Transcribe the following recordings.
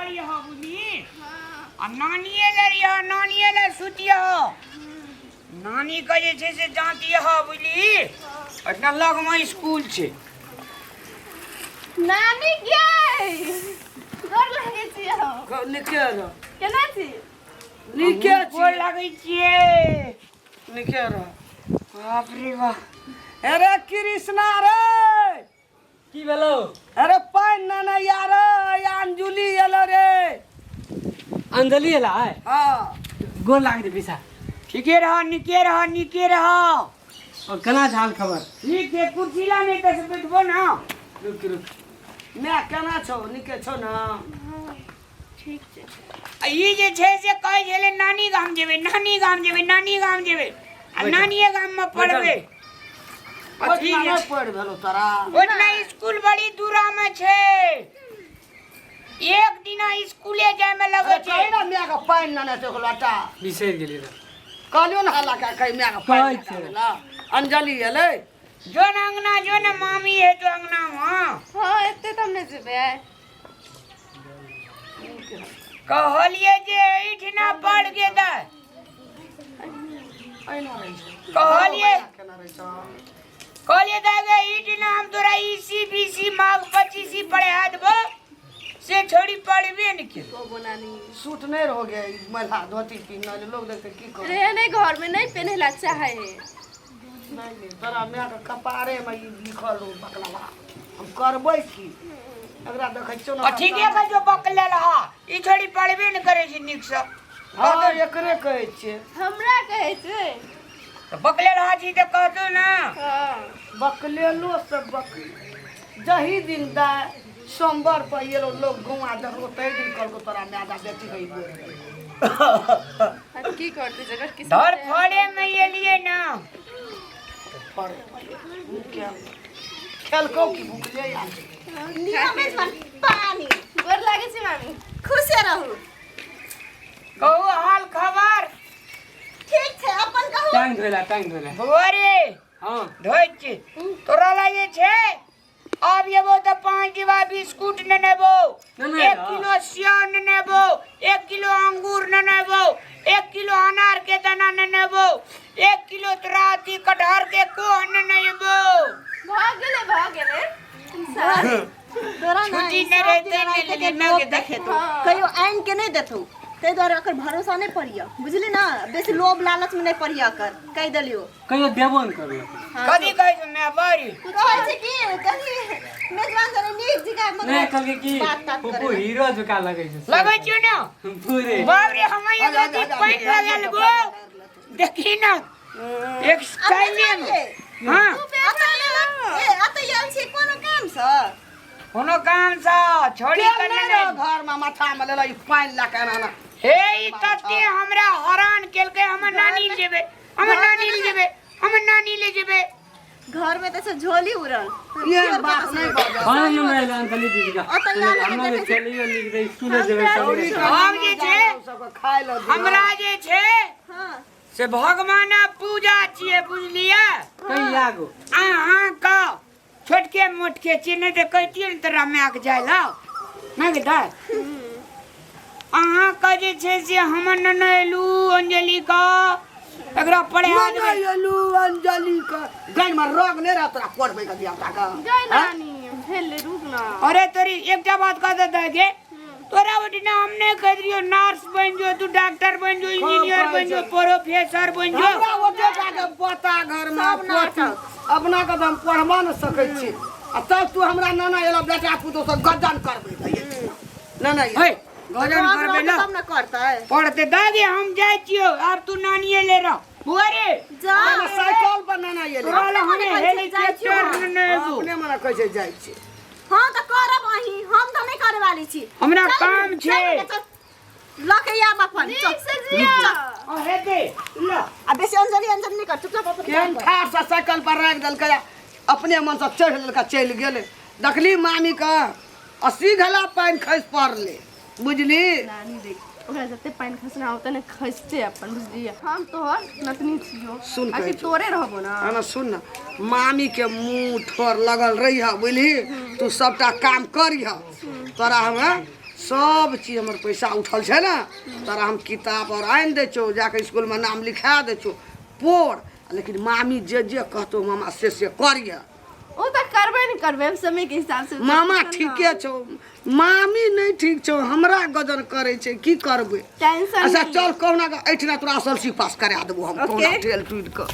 पढ़िह बुझली आ नानिए ले रहिह नानिए ले सुतिह नानी के जे छै से जाँतिह बुझली एहिठिना लगमे स्कूल छै। नानी गे, गोर लागै छी हम। नीके रह। केना छी? नीके हमहूँ छी। गोर लागै छियै। नीके रह। बाप रे बाप। अरे कृष्णा रे, की भेलो? अरे पानि नेने या रे, अंजुली एलो रे। अंजलि एला है? हाँ। गोर लागै छै पीसा। ठीके रह, नीके रह, नीके रह। और केना छै हाल खबर? ठीक छै। कुर्सी ला नहि तऽ बैठबो ना। रुक रुक। माय केना छौ? नीके छौ ना? ठीक छै। आ ई जे छै से कहै छलै नानी गाम जेबै, नानी गाम जेबै, नानी गाम जेबै, आ नानिए गाममे पढ़बै। अथी ओहिठिना जे नहि छै- पढ़ि भेलौ तोरा? ओहिठिना स्कूल बड़ी दूरामे छै, एक दिना स्कूले जायमे लगै अरे छै। कही ना माय के पानि नेने छै एक लोटा। बिसरि गेलियै रह। कहलियौ ने हल्ला कए कही माय के पानि कहै लए छियै। आबै ला। अंजलि एलै। जो ने अंगना, जो ने मामी है तो अंगना में। हँ, एते तऽ हम नहि जेबै आइ। कहलिए जे एहिठिना पढ़ के दे। एहिना रहै छै। कहलिए केना रहै छौ? कहलिए दादा, एहिठिना हम तोरा ईसी बीसी माघ पच्चीसी पढ़ा देबो, से छोड़ी पढ़बे ने केलौ। कहबो नानी। सूट नहि रहो गे, ई महिला धोती पिन्हल लोग देखते की कहत? रे नहि, घर में नहि पेन्हला चाहे है। नहि नहि, तोरा माय के कपारे में ई लिखल रहो बकलवा। हम करबै की? एकरा देखै छियौ ने। आ ठीके कहै छौ, बकलेल हा ई छोड़ी पढ़बे ने करै छै नीकसँ। हँ, एकरे कहै छियै। हमरा कहै छै? तऽ बकलेल हा छी तऽ कहतौ ने। हँ। बकलेलो से बक जही दिन दाय सोमवार पर एलो, लोग गौआ देखलो तही दिन कहलको तोरा माय दा बेटी के ई गोर गेल। अब की करते जकर किस्मत धर है। फड़े में एलिए ना। फड़े खेलकौ की भुखले आयल छै? लिअ मेजबान पानी। गोर लागै छै मामी। खुशे रहू। कहू हाल खबर। ठीक छै, अपन कहू। टांग धोइला, टांग धोइला। बौआ रे। हाँ। धोइ छी तोरा ला जे छै। आब एबो तऽ 5 डिब्बा बिस्कुट नेने एबो, नेने 1 एबो। किलो सेव नेने एबो, 1 किलो अंगूर नेने एबो, 1 किलो अनार के दाना नेने एबो, 1 किलो तोरा अथी कटहर के कोह नेने एबो। भऽ गेलै, भऽ गेलै सार। तोरा ने छुट्टी ई नहि सब रहतै दिन ने, राति के लेकिन लोभ नहि देखेतौ, हाँ। कहियो आनि के नहि देतौ, ताहि दुआरे ओकर भरोसा नहि पड़िय, बुझली ने? बेसी लोभ लालच में नहि पड़िय कर, कहि देलियो। कहियो देबो नहि करलक। कथी कहै छौ माय बड़ी? कहै छै कि कनि मेजबान सने नीक जकाँ मतलब नहि, कहलकै कि बात तात फूफू करे। हीरो जकाँ लगै छै। लगै छियौ ने? पूरे। बाप रे, हम एक रत्ती पानि लगा लेबो, देखी ने एक स्टाइले में। हाँ। ए, अतऽ आयल छी कोनो काम सँ? कोनो काम सँ छोड़ी तेल कर नहि लेने रहो घर में, माथा में लेलक ई पानि लए के एना एना। हे, ई तते हमरा हरान केलकै, हमर नानी ले जेबै, हमर नानी ले जेबै, हमर नानी ले जेबै। घर में तऽ सब झोली उड़ल। ये बात नहि बाजऽ। हाँ, हमरा एलै अंजलि दीदी का। ओतऽ आयल हमरा देखै छी। चलियो लिख दे, स्कूले जेबै सब। हम जे छै सबके खाय लए दिहऽ। हमरा जे छै हाँ। से भगवानक पूजा छियै, बुझलियै? कहिया गो? अहाँके छोटके मोटके छियै, नहि तऽ कहितियै ने तोरा मायके जाय लए नहि गे दाइ। अहाँके जे छै से हमर नेने एलू अंजलिके, एकरा पढ़ा नहि देबै। एलू अंजलि के गानि में रंग नहि रहत तोरा पढ़बै के धिया पुता के। गै नानी, भेलै, रुक ना। अरे तोरी एकटा बात कह दे गे, तोरा ओहिठिना हम नहि कहि दियौ नर्स बनि जो, तू डॉक्टर बनि जो, इंजीनियर बनि जो, प्रोफेसर बनि जो। हमरा ओते टा के पोता घर में सब पोती नाटक। अपना के तऽ हम पढ़बा नहि सकै छी, आ तब तू हमरा नाना एला बेटा पुतोह सब गजन करबै नाना। हे, गजन करबै ना तब ने करतै। पढ़ते दादी, हम जाइ छियौ, आब तू नानिए ले रह बुआ रे। जा। साइकिल पर नाना एलै। तोरा लए हमे अपने मने कहै छै, जाइ छियौ। हेलीकॉप्टर नेने एबौ। अपने मने कहै छै जाइ छी। हाँ तऽ करब अहीं, हम तऽ नहि करे वाली छी। हमरा चल, काम छै। चल बेटा, चल। लऽ के आब अपन। नीक चल। से जिया। आ हेतै ल। आ बेसी अंजलि अंजलि नहि कर, चुपचाप अपन केहन काम कर। ठाढ़ से साइकिल पर राखि देलकै, अपने मन से चढ़ि लेलकै, चलि गेलै। देखली मामी के 80 घला पानि खसि पड़लै, बुझली? नानी देख, ओकरा जते पानि खसना होतै ने खसते अपन, बुझलियै? हम तोहर नतनी छियौ। सुन आखिर कहै छियौ। तोरे रहबो ना। ना सुन ना, मामी के मुंह ठोर लगल रही है, बुझली? तू सबटा काम करिह, तोरा हम सब चीज हमर पैसा उठल छै ने तोरा हम किताब और आनि दै छौ जाके स्कूलमे नाम लिखा दै छौ पढ़ लेकिन मामी जे जे कहतौ मामा से से करिहे। ओ तऽ करबे ने करबै हम समय के हिसाब से। मामा ठीके छौ, मामी नहि ठीक छौ, हमरा गजन करै छै, की करबै? टेंशन। अच्छा चल, कहुना कऽ एहिठिना तोरा एस एल सी पास करा देबो हम। ओके। कहुना ठेल टूटि कऽ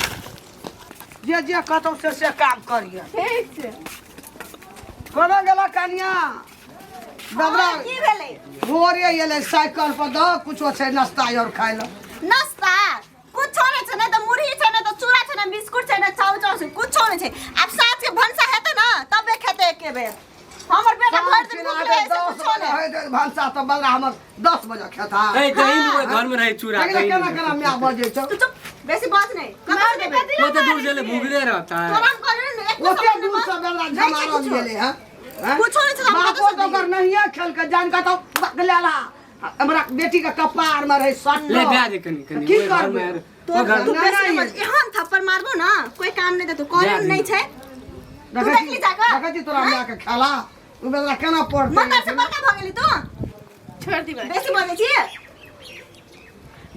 जे जे कहतौ से से काम करिहे। ठीक छै। कोना गेला कनिया बबरा? की भेलै? भोरे एलै साइकिल पर दऽ कुछो छै नाश्ता और खाइ लए? नाश्ता कुछो नहि छै, नहि तऽ मुरही छै, नहि तऽ चूड़ा छै, नहि बिस्कुट छै, नहि चाउ चाउ छै, कुछो नहि छै। आब साँझ के भनसा हेतै ने तबे खेतै एके बेर। हमर बेटा भरि दिन भूखले है, से 10 कुछो बजे नहि। होइत भनसा तऽ बदला हमर 10 बजे खेता। ए दही ने घर में रहे चूड़ा देखिए दही केना नहीं। केना माय बजै छौ। तू चुप, बेसी बात नहि ककर देबै। वो तो दूर से भूखले रहता है। तोरा हम कहलियै ने, एक ओते दूर से बदला नहि छै झमारल कुछो। गेलै हँ हँ? कुछो नहि छै, हम बापो कतऽ से तऽ ओकर नहिये खेलकै जान कऽ तऽ बकलेला हमरा बेटी के कपार में रहे सट। ले ब्याज कनी कनी की ओहि घर करबै? में तो ओ घर तू नहि, बेसी नहि। मत, एहन थप्पड़ मारबो ना कोई काम नहीं देतो। जा करे नहीं दी। छै। तू देखै देखली छी जाकऽ? देखै छी तोरा माय के खेला ओ बदला केना पढ़तै? मकर से बड़का भऽ गेली तू। छोड़ दी भाई। बेसी बजै छी।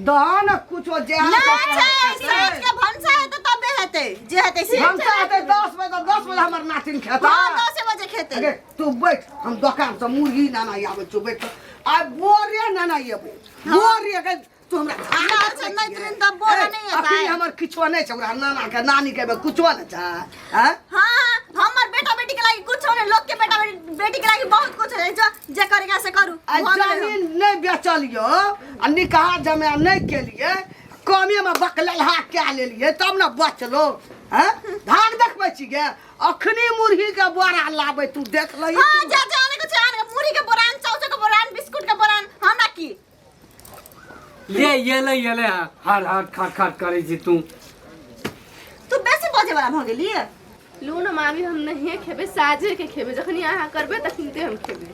दह ने कुछो जे नहि छै, साँझ के भनसा हेतै तबे हेतै जे हेतै से। भनसा हेतै 10 बजे तऽ 10 बजे हमर नातिन खेता। हँ, 10 बजे खेतै। अगे तू बैठ, हम दोकान से मुर्गी नाना आबै छौ, बैठ आ बोरे नाना एबो बोरे के तू हमरा ना छै, नहि तृण तऽ बोरा नहि हेतै। अखनी हमर किछो नहि छै, ओकरा नाना के नानी के कुछो नहि छै हैं? हाँ, हमर बेटा बेटी के लागी कुछो नहीं, लोग के बेटा बेटी के लागी बहुत कुछ है। जो जे करेगा से करू। आ भऽ गेलै हम। जमीन नहि बेचलियो आ निकाह जमा नहि केलिए, कमे में बकलहा कए लेलिए तब ने बचलो हैं? धाग देखबै छी गे, अखनी मुरही के बोरा लाबै, तू देख लही। हाँ, जा जा आने को छै आने, मुरही के बोरान, चाउचो के बोरान, बिस्कुट के बोरान, हमरा की? ले ये ले ये ले हर हर खट खट करै छी तू। तू बेसी बजे वाला भऽ गेली। लू न मामी, हम नहिए खेबै, साझे के खेबै। जखनी अहाँ करबै तखनिते हम खेबै।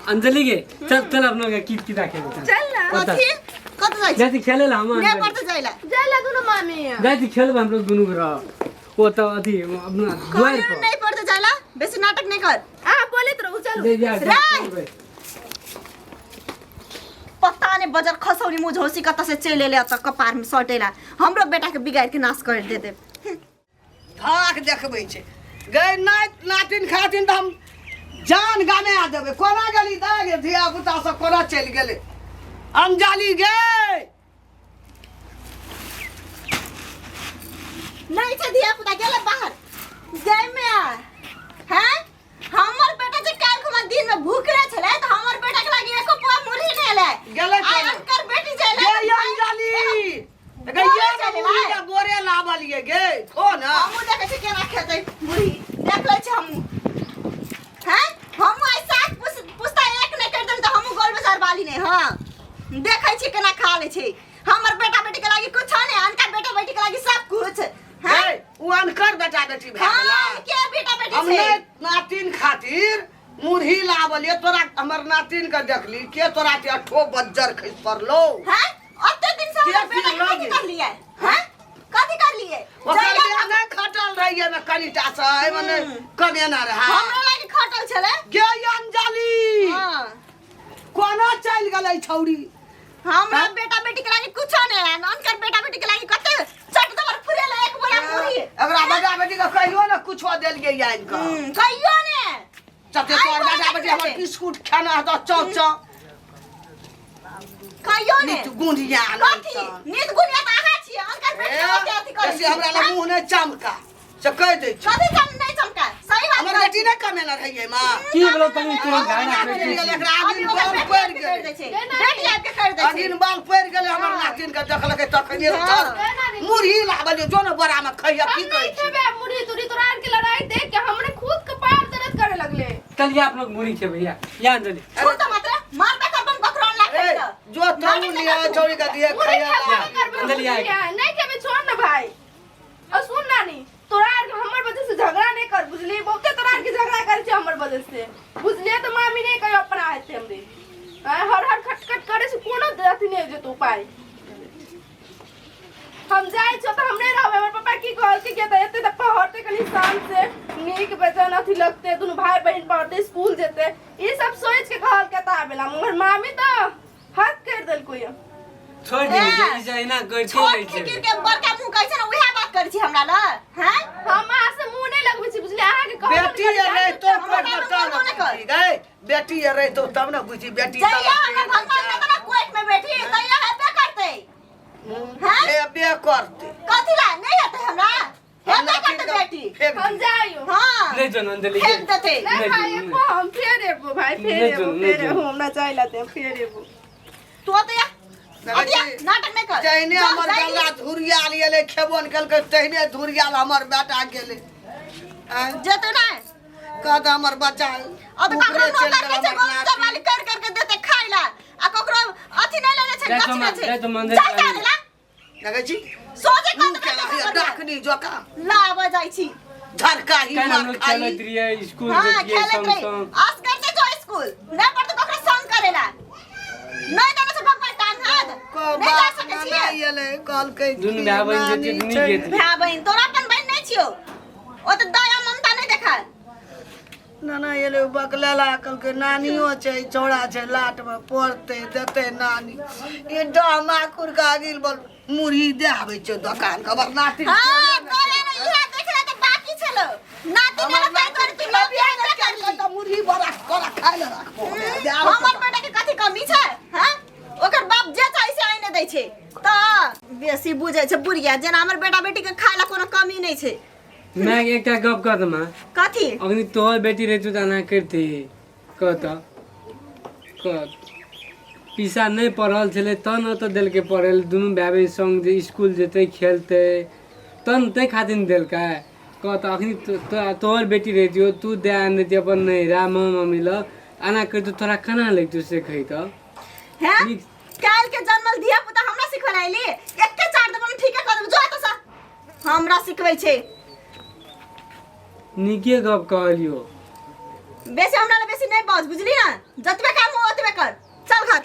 अंजलि के चल चल, अपना के कीत कीता खेले चल। चल ना। ओतऽ। कथी कत जाइ छी? जाइ छी खेले ला हम। नहि अंजलि। पड़तै जाइ ला। जाय ला दुनू मामी। जाइ छी खेलबै हम लोग दुनू गोरा ओ तऽ अथी अपना दुआरि कहलियौ पर। नहि पड़तै जाइ ला, बेसी नाटक नहि कर। अहाँ बोलैत रहू, चलू। ले जा रे! खेलबै। पता नहीं बजर खसौनी मुझौसी कतऽ से चलि एलै एतऽ कपार में सटेला, हमरो बेटा के बिगाड़ के नाश कर दे दे। धाक देखबै छै गै नाति नातिन खातिन तऽ हम जान गमा देबै। कोना गेली दाय गे? धिया पुता सब कोना चलि गेलै? अंजलि गे! नहीं छै, धिया पुता गेलै बाहर गै में आ हैं। हमर बेटा जे काल्हि खुमा दिन में भूखले छलै तऽ हमर बेटा के लागी एको पुआ मुरही नहि एलै। गेलै आइ केना? अनकर बेटी जे एलै गे तऽ अंजलि गे, बोरे ये चलि मुरही एलै। के बोरे लाबलियै गे, खो ने। हमहूँ देखै छी केना खेतै मुरही, देख लै छी हमहूँ। हैं, हमहूँ आइ सात पुस्ता एक नहि करि देम तऽ हमहूँ गोल बाजार वाली नहि। हँ, देखै छी केना खा लै छै। हमर बेटा बेटी के लागी कुछो नहि, अनका बेटा बेटी के लागी सब कुछ। हैं? गै उ अनकर बेटा बेटी भए हाँ गेलै। के बेटा बेटी हम छै? नहि नातिन खातिर मुरही लाबलियै तोरा, हमर नातिन के देखली के तोरा के अठो बज्जर खसि पड़लो। हैं, ओते दिन से हमर के बेटा के कथी लगे? करलियै? हैं, कथी करलियै? ओकर जहिया बियाह नहि खटल रहियै मे कनिटा से एहिमे नहि कमेना रहै। हमरा लागी खटल छलै। गे अंजलि! हाँ। कोना चलि गेलै छौड़ी? हमरा बेटा बेटी के लागी कुछो नहीं है, अनकर बेटा बेटी के लागी कते चट दबर फुरेला एक बोरा मुरही। एकरा बेटा बेटी के कहियो ने कुछो देलियै आनि कऽ। कहियो ने। चते आइ तोहर बोरा बेटा बेटी हमर खेतै। बिस्कुट खाना हेतौ चौ चौ। कहियो ने। नीत गुंडिया। कथी नीत गुनिया? तऽ अहाँ छियै, अनकर बेटी के कते अथी करै बेसी हमरा लग मुँह नहि चमका से कहि दै छी। कथी चम नहि चमका? सही बात हमर कहै बेटी छी। नहि कमेने रहियै माँ। की बोलो तनी तुरंत घायना चलि करि गेल एकरा अभी अगिन ओकर बाल बेटी पड़ि आबि के गेलै। करि दै छै, बेटी आबि के करि दै छै। अगिन बाल पड़ि गेलै हमर नातिन के, देखलकै तखने। हाँ। चल मुरही लाबलियै, जो ने बोरा में खैया। हम की नहीं कहै छी? खेबै मुरही तुरही। तोरा आर के लड़ाई देख के हमरे खुद के पार दर्द करे लगले। चल या आप लोग मुरही खेबै या या अंजलि। छू तऽ मात्र मारबे करबम ककरो अनला ए, खेबै तऽ। जो तू लिया छौड़ी के दिए मुरही खैया। खेबे नहीं करबै। अंजलि आइ। मुरही नहीं खेबै, छोड़ ना भाई। और सुन नानी, तोरा आर के हमर वजह से झगड़ा नहीं कर, बुझली? बहुते तोरा आर के झगड़ा करे छै हमर वजह से, बुझलिए? तऽ मामी नहीं कहियो अपना हेतै हमरे। आँय, हर हर खटखट करे से कोनो अथी नहीं जेतौ उपाय। हम जाइ छौ तऽ हम नहीं रहबै। हमर पापा की कहलकै कि तऽ एते तऽ पढ़तै कनि शान से, नीक बेजन अथी लगतै, दुनू भाई बहिन पढ़तै, स्कूल जेतै, ई सब सोचि के कहलकै तऽ आबेला, मगर मामी सकै छोड़ दे ए, जे एना करते छोट रहै छै। खिकिर के बड़का मुंह कहै छै ने उएह बात करै छी हमरा लग हैं हम अहाँ से मुंह नहीं लगबै छी बुझलियै अहाँके कहबो नहि बेटी करै छी, ये अहाँ रहितो चुपचाप हमरा तब बात ने नहि कर। बुझी गए बेटी ये रहितो तब ने बुझी बेटी जहिया हमर भगवान ने तना कोख में बैठी तहिया हेबे करतै हैं हेबे करतै कथी ला नहीं हेतै हमरा हेबे करतै बेटी फेंक हम जाइयो हाँ नहीं जो अंजलि फेंक देतै नहीं नहीं, भाई नहीं। एबो हम फेर एबो भाई फेर नहीं एबो जो, नहीं फेर जो। एबो हमरा जाय ला दे फेर एबो तो तो या देखै अदिया छी, नाटक नहीं कर जहिने जा, हमर जाइ गला धुरियाल एलै खेबो ने केलकै तहिने धुरियाल हमर बेटा गेलै आँय, जेतै ना कहत हमर बच्चा अब तो ऊपरे ककरो चलि नौकर गेल के छै हमर गोल नाती। वाली कर कर के देते खाइ ला आ ककरो अथी नहीं लेने छै जाइ गछ तो नहीं मान- छै जाइ तो मंदिर जाइ वाली। जा ला देखै छी सोझे मुँह कत केला होइए, डाकनी जकाँ लाब जाइ छी झरकाही काल्हि हम मार लोग खाई खेलैत रहियै स्कूल हाँ जैतियै खेलैत संग रही संग असगर से जो स्कूल नहीं पढ़ते ककरो संग करेला नहीं देने से भगवान टांग हाथ को नहीं जा बाप सकै नाना छियै एलै कहलकै दुनू की भाय बहिन नानी जेतियै तऽ छै। नीक हेतै। भाय बहिन तोरा अपन बहिन नहीं छियौ ओ तऽ दया ममता नहीं देखा नाना एलै बकलेला कहलकै नानियो छै छौड़ा छै लाटमे पड़तै देतै नानी ई डह माकुर के अगिल बल मुरही दे आबै छै दोकान के हमर नाती हाँ तोरा ने इहे देखला तऽ बाकी छलो नाती ने हमर तै तोर तू लोग बियाह नहि केलकै तऽ मुरही बड़ा करा खाय लए राखबो दे आबै हमर बेटा के कथी कमी छै हैं ओकर बाप जे चाहे से आने दै छै तऽ बेसी बुझै छै बुढ़िया जेना हमर बेटा बेटी के खाय ला कोनो कमी नहि छै मैं एकटा गप कह दमा कथी अखनी तोहर बेटी रहितौ तऽ एना करिती कह तऽ कह पीसा नहि पढ़ल छलै तहन ओतऽ देलकै पढ़ै लए दुनू भाय बहिन सङ्ग जे इसकुल जेतै खेलतै तहन ताहि खातिर ने देलकै कह तऽ अखनी तोहर बेटी रहितियौ तू दए आनतिही अपन नैहरा माँ मम्मी लग एना करितौ तोरा केना लगितौ से कही तऽ हैं नीक काल्हि के जन्मल धिया पुता हमरा सिखबै लए अयली एके चार देबो ठीके कऽ देबो जो एतऽ से हमरा सिखबै छै नीके गप कहलियो बेसी हमरा लए बेसी नहि बज बुझली ने जतबे काम हो ओतबे कर चल घर।